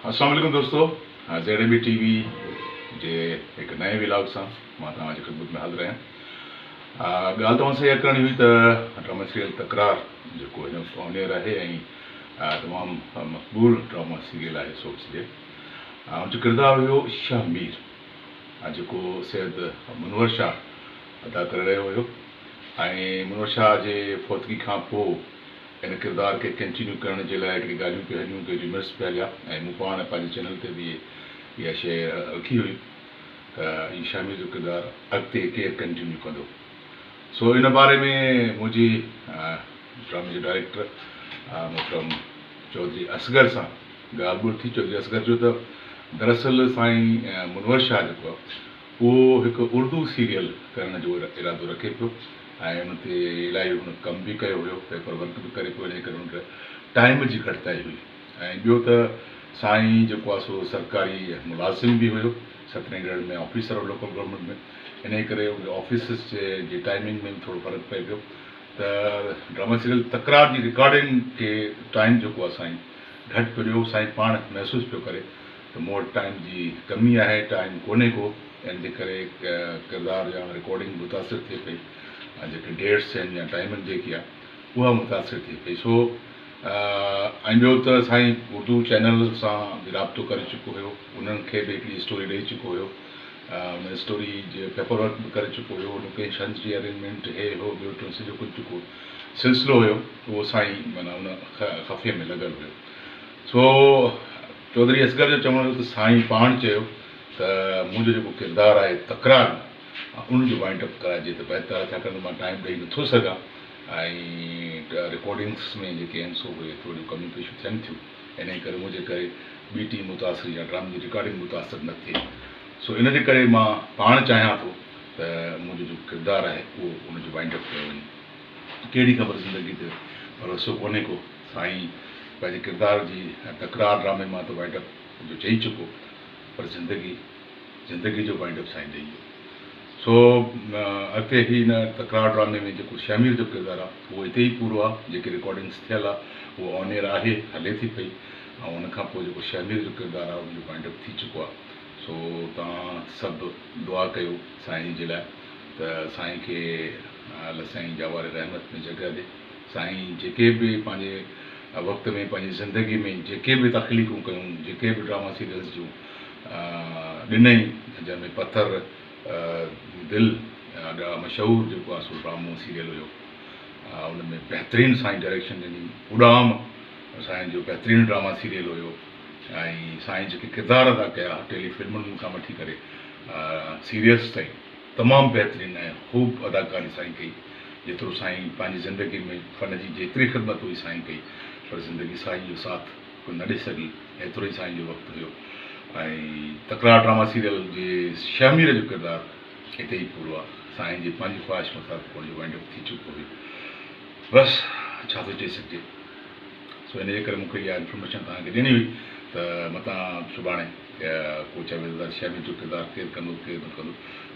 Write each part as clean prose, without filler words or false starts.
السلام عليڪم دوستو Z A B T V جي هڪ نئين ولاگ سان مان توهان جي خدمت ۾ حاضر آهيان. ڳالهه توهان سان اها ڪرڻي هئي ته ڊرامه سيريل تڪرار جيڪو هن وقت آن ايئر آهي ۽ تمام مقبول ڊرامه سيريل آهي سوپ سيريل، ان جو ڪردار هيو شاهه مير جيڪو سيد منور شاهه ادا ڪري رهيو هيو ۽ منور شاهه جي فوتگي کان پوء ان ڪردار کي ڪنٽينيو ڪرڻ جي لاء هڪڙي ڳالهيون پئي هليون، ڪي ريومرس پئي هليا ۽ مون پاڻ پنهنجي چينل تي به اها شيء رکي هئي ته هي شاميء جو ڪردار اڳتي ڪير ڪنٽينيو ڪندو. سو ان باري ۾ منهنجي ڊرامي جي ڊائريڪٽر محترم چوڌري اصغر سان ڳالهه ٻولهه ٿي. چوڌري اصغر چيو ته دراصل سائين منور شاهه جيڪو آهي اهو هڪ اردو سيريل ڪرڻ جو ارادو رکي پيو ۽ ان تي الاهي هن ڪم به ڪيو هيو، پيپر ورڪ به ڪري پيو، انهيء ڪري هن وٽ ٽائيم جي گهٽتائي هئي ۽ ٻيو ته سائين جيڪو آهي سو سرڪاري ملازم به هيو، سترهين گريڊ ۾ آفيسر هو لوڪل گورنمينٽ ۾، انهيء ڪري ان جي آفيسز جي ٽائيمنگ ۾ به ٿورو فرق پئي پيو ته ڊرامه سيريل تڪرار جي رڪارڊنگ کي ٽائيم جيڪو آهي سائين گهٽ پيو ڏيو، سائين پاڻ محسوس پيو ڪري ته مون وٽ ٽائيم جي ڪمي آهي، ٽائيم ڪونهي ڪو، ان جي ڪري ڪردار يا رڪارڊنگ متاثر ٿئي پئي ۽ جيڪي ڊيٽس آهن يا ٽائيمنگ جيڪي آهي اها متاثر ٿئي پئي. سو ۽ ٻيو ته سائين اردو چينل سان به رابطو ڪري چڪو هيو، انهن کي به هڪڙي اسٽوري ڏئي چڪو هيو، ان اسٽوري جي پيپر ورڪ به ڪري چڪو هيو، لوڪيشنز جي ارينجمينٽ هي هو ٻيو ٽيون سڄو ڪجهه جيڪو سلسلو هيو اهو سائين معنيٰ ان خفي ۾ لڳل هيو. سو چوڌري اصغر جو چوڻ هيو ته سائين پاڻ چيو ته منهنجو جيڪو ڪردار آهي تڪرار ۾ ان جو وائنڊ اپ ڪرائجي ته بهتر آهي ڇاڪاڻ ته مان ٽائيم ڏئي نٿو سگهان ۽ رڪارڊنگس ۾ جيڪي آهن سو اهي ٿوريون ڪميون پيشيون ٿين ٿيون انهي ڪري منهنجي ڪري ٻي ٽيم متاثر يا ڊرامي جي رڪارڊنگ متاثر نه ٿئي سو ان جي ڪري مان پاڻ چاهيان ٿو ته منهنجو جيڪو ڪردار آهي اهو ان جو وائنڊ اپ ڪيو وڃي. ڪهڙي خبر زندگي تي ڀروسو ڪونهي ڪو. سائين پنهنجي ڪردار جي تڪرار ڊرامي مان ته وائنڊ اپ جو چئي چڪو پر زندگي زندگي جو وائنڊ اپ سائين ڏئي ويو. سو اڳتي هي هن تڪرار ڊرامي ۾ جيڪو شهمير جو ڪردار آ اهو اتي ئي پورو آ، جيڪي رڪارڊنگس ٿيل آ اهو آن ايئر آهي هلي ٿي پئي ۽ ان کان پوء جيڪو شهمير جو ڪردار آ ان جو وائنڊ اپ ٿي چڪو آ. سو توهان سڀ دعا ڪيو سائين جي لاء ته سائين کي الله سائين جاوار رحمت ۾ جڳهه ڏي. سائين جيڪي به پنهنجي وقت ۾ پنهنجي زندگي ۾ جيڪي به تخليقون ڪيون جيڪي به ڊراما سيريلز جون ڏنئي جنهن ۾ پٿر دل ڏاڍا مشهور جيڪو آهي سو ڊرامو سيريل هيو ان ۾ بهترين سائين ڊائريڪشن ڏني. اڏام سائين جو بهترين ڊراما سيريل هيو ۽ سائين جيڪي ڪردار ادا ڪيا ٽيلي فلمن کان وٺي ڪري سيريلز تائين تمام بهترين ۽ خوب اداڪاري سائين ڪئي. جيترو سائين پنهنجي زندگي ۾ فن جي جيتري خدمت هئي سائين ڪئي پر زندگي سائين جو ساٿ ڪو نه ڏئي سگهي ايترو ئي سائين جو وقت هيو ۽ تڪرار ڊراما سيريل جي شهمير جو ڪردار هتي ئي پورو آ سائين جي پنهنجي خواهش مطابق ان جو وائنڊ اپ ٿي چڪو هيو بس ڇا ٿو چئي سگهجي سو ان جي ڪري مون کي اها انفارميشن توهان کي ڏيڻي هئي ته متان سڀاڻي ڪو چوي ته شهمير جو ڪردار ڪير ڪندو ڪير نه ڪندو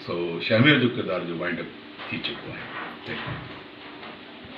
سو شهمير جو ڪردار جو وائنڊ اپ ٿي چڪو آهي. Thank you.